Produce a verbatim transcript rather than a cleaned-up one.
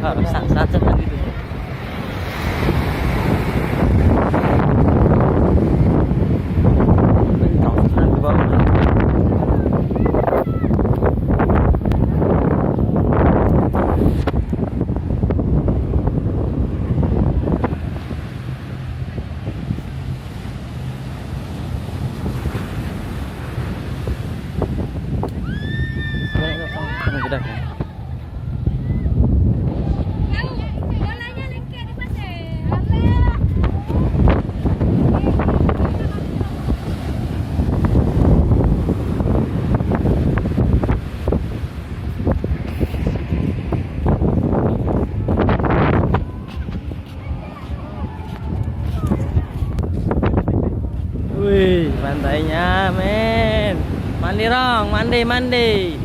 Rusak satu kali tu. Wih, pantainya, men. Mandi, Rong, mandi, mandi.